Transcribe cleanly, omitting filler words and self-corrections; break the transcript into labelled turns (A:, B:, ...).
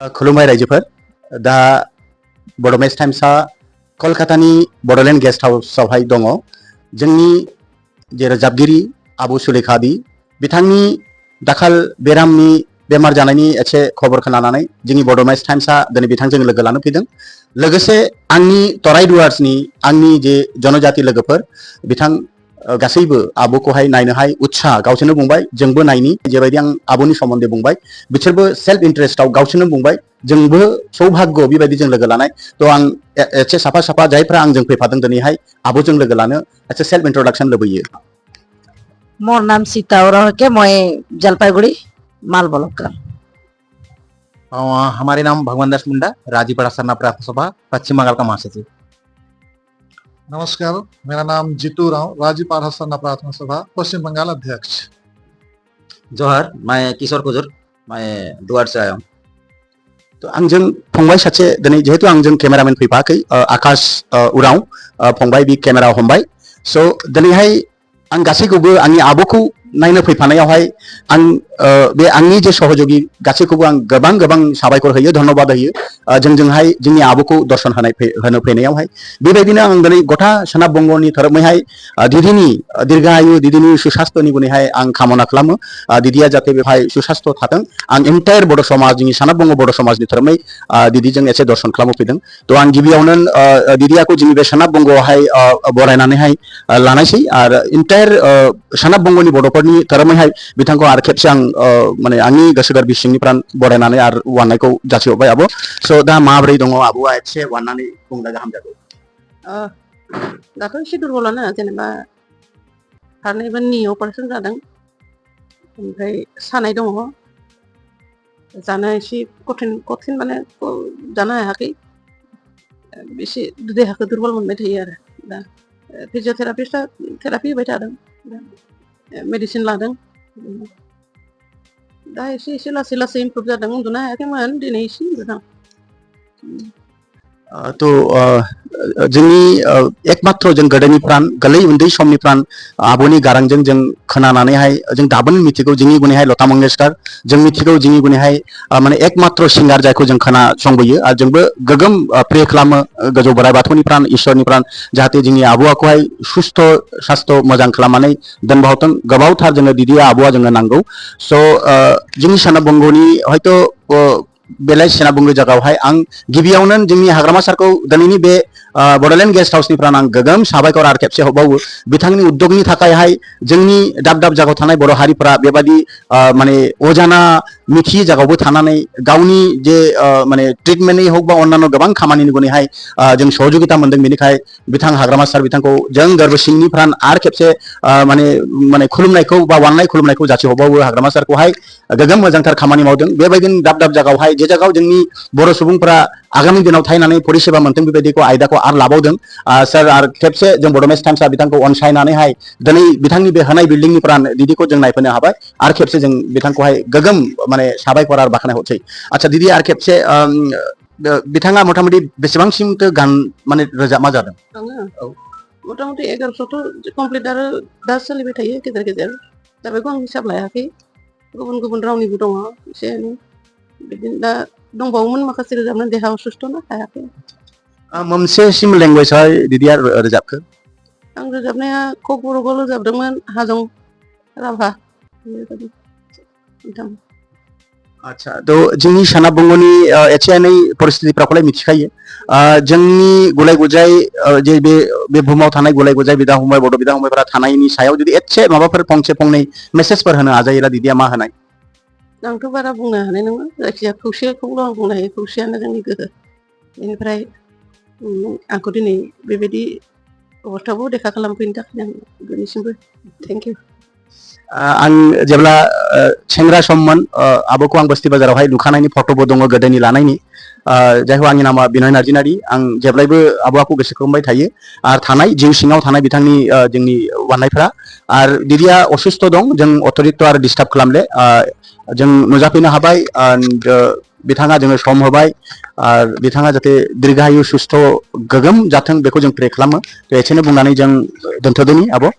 A: खुलुमबाय रायजोफोर दा बड'मेस टाइम्सआ कलकातानि बड'लेण्ड गेस्ट हाउसआवहाय दङ जोंनि जे रोजाबगिरि आबु सुलेखादि बिथांनि दाखाल बेरामनि बेमार जानायनि एसे खबर खोनानानै जोंनि बड'मेस टाइम्सआ दिनै बिथांजों लोगो लानो फैदों लोगोसे आंनि तराई डुवार्सनि आंनि जे जनजाति लोगोफोर बिथां गासैबो आबुखौहाय नायनोहाय उत्साह गावसोरनो बुंबाय जोंबो नायनि जेबायदि आं आबुनि सोमोन्दै बुंबाय बिसोरबो सेल्फ इन्टारेस्टआव गावसोरनो बुंबाय जोंबो सौभाग्य बेबायदि जों लोगो लानाय तो आं एसे साफा साफा जायफ्रा आंजों फैफादों दिनैहाय आबुजों लोगो लानो एसे सेल्फ इन्ट्रोडक्शन लुबैयो।
B: मोर नाम सीता उराव के मैं जलपाईगुड़ी माल ब्लॉक का।
C: हमारे नाम भगवान दास मुंडा राजीपाड़ा सरना प्रार्थना सभा पश्चिम बंगाल का महासचिव।
D: नमस्कार, मेरा नाम जीतू राव राजीपाड़ा सरना प्रार्थना सभा पश्चिम बंगाल अध्यक्ष।
E: जोहार, मैं किशोर कुजुर, मैं डुवार्ड से आया हूँ।
A: तो आंजों फंबाय सासे दिनै जेहेतु आंजों केमेरामेन फैफाखै आकाश उराव फंबाय बि केमेरा हमबाय सो दिनैहाय आं गासैखौबो आंनि आबुखौ नायनो फैफानायावहाय आं बे आंनि जे सहयोगी गासैखौबो आं गोबां साबायखर होयो धन्यबाद होयो जोंजोंहाय जोंनि आबुखौ दर्शन होनो फैनायावहाय बेबायदिनो आं दिनै गथा सोनाब बंगनि थरमैहाय दिदिनि दीर्घायु दिदिनि सुस्वास्थ्यनि गुनैहाय आं कामना खालामो दिदिया जाहाथे बेवहाय सुस्वास्थ्य थाथों आं एन्टायर बड' समाज जोंनि सोनाब बंग बड' समाजनि थरमै दिदिजों एसे दर्शन खालामनो फैदों तो आं गिबियावनो दिदियाखौ जोंनि बे सोनाब बंगआवहाय बरायनानैहाय लानायसै आरो एन्टायर सोनाब बंगनि बड'फोरनि थरमैहाय बिथांखौ आरो खेबसे आं माने आंनि गोसो गोरबो सिंनिफ्राय बरायनानै आरो वाननायखौ जासिहरबाय आब' स' दा माबोरै दङ आब'आ एसे वाननानै बुंब्ला गाहाम जागौ।
F: दाथ' एसे दुरबलानो जेनेबा फारनैबो नि अपारेसन जादों ओमफ्राय सानाय दङ जानो एसे कठिन माने जानो हायाखै एसे देहाखौ दुरबल मोनबाय थायो आरो दा फिजियोथेरापिस्टआ थेरापि होबाय थादों मेडिसिन लादों दा एसे लासै इमप्रुभ जादों उन्दुनो हायाखैमोन दिनै एसे उन्दुदों।
A: तो जोंनि एकमात्र जों गोदोनि प्राण गोरलै उन्दै समनि प्राण आब'नि गारांजों जों खोनानानैहाय जों दाबोनो मिथिगौ जोंनि गुनैहाय लता मंगेशकर जों मिथिगौ जोंनि गुनैहाय माने एकमात्र सिंगार जायखौ जों खोनासंबोयो आरो जोंबो गोगोम प्रे खालामो गोजौ बोराइ बाथौनि प्राण इसोरनि प्राण जाहाथे जोंनि आब'आखौहाय सुस्थ' सास्थ' मोजां खालामनानै दोनबावथों गोबावथार जोङो दिदिया आब'आ जोंनो नांगौ स' जोंनि सोनाब बंगनि हयथ' बेलाय सोनाब बंग जायगायावहाय आं गिबियावनो जोंनि हाग्रामा सारखौ दिनैनि बे बड'लेण्ड गेस्ट हाउसनिफ्राय आं गोगोम साबायखर आरो खेबसे हरबावो बिथांनि उद्यगनि थाखायहाय जोंनि दाब जायगायाव थानाय बर' हारिफोरा बेबायदि माने अजाना मिथियै जायगायावबो थानानै गावनि जे माने ट्रिटमेन्टनि हक बा अन्यान्य गोबां खामानिनि गुनैहाय जों सहयोगिता मोनदों बेनिखाय बिथां हाग्रामा सार बिथांखौ जों गोरबो सिंनिफ्राय आरो खेबसे माने खुलुमनायखौ बा वाननाय खुलुमनायखौ जासिहरबावो हाग्रामा सारखौहाय गोगोम मोजांथार खामानि मावदों बेबायदिनो दाब जायगायावहाय जे जायगायाव जोंनि बर' सुबुंफोरा आगामी दिनाव थाहैनानै परिसेबा मोनथों बेबायदिखौ आयदाखौ आरो लाबावदों सार आरो खेबसे जों बड'मेस टाइम्सआ बिथांखौ अनसायनानैहाय दिनै बिथांनि बे होनाय बिल्डिंनिफ्राय दिदिखौ जों नायफैनो हाबाय आरो खेबसे जों बिथांखौहाय गोगोम माने साबायखर आरो बाख्नाय हरसै आচ্ছা दिदी आरो खेबसे बिथाङा मथा मथि बेसेबांसिमथो गान माने रोजाबमा जादों?
F: मथा मथि 1100 कमप्लिट आरो दा सोलिबाय थायो गेजेर गेजेर दा बेखौ आं हिसाब लायाखै गुबुन रावनिबो दङ एसे एनै बिदिनो दा दंबावोमोन माखासे रोजाबनो देहा असुस्थ'ना हायाखै।
A: मोनसेसिम लेंगुवेजआवहाय दिदिया रोजाबखो?
F: आं रोजाबनाया ककबरकआव रोजाबदोंमोन हाजं राभा
A: आচ্ছা तो जोंनि सोनाब बंगनि एसे एनै परिस्थितिफ्राखौलाय मिथिखायो जोंनि गुलाय गुजाय जे बे बुहुमाव थानाय गुलाय गुजाय बिदा फंबाय बड' बिदा फंबायफोरा थानायनि सायाव जुदि एसे माबाफोर फंसे फंनै मेसेजफोर होनो हाजायोला दिदिया मा होनाय?
F: आंथ' बारा बुंनो हानाय नङा जायखिजाया खौसेखौल' आं बुंनो हायो खौसेयानो जोंनि गोहो बेनिफ्राय आंखौ दिनै बेबायदि अबस्थायावबो देखा खालामफैनो थाखाय आं बयनिसिमबो थेंक इउ।
A: आं जेब्ला सेंग्रा सममोन आब'खौ आं बस्ति बाजारावहाय नुखानायनि फट'बो दङ गोदोनि लानायनि जायखौ आंनि नामा बिनय नार्जिनारि आं जेब्लायबो आब'आखौ गोसोखांबाय थायो आरो थानाय जिउ सिङाव थानाय बिथांनि जोंनि वाननायफ्रा आरो दिदिया असुस्थ' दं जों अतिरिक्त आरो डिस्टार्ब खालामले जों नुजाफैनो हाबाय बिथाङा जोंनो सम होबाय आरो बिथाङा जाहाथे दीर्घायु सुस्थ' गोगोम जाथों बेखौ जों प्रे खालामो एसेनो बुंनानै जों दोनथ'दोनि आब'।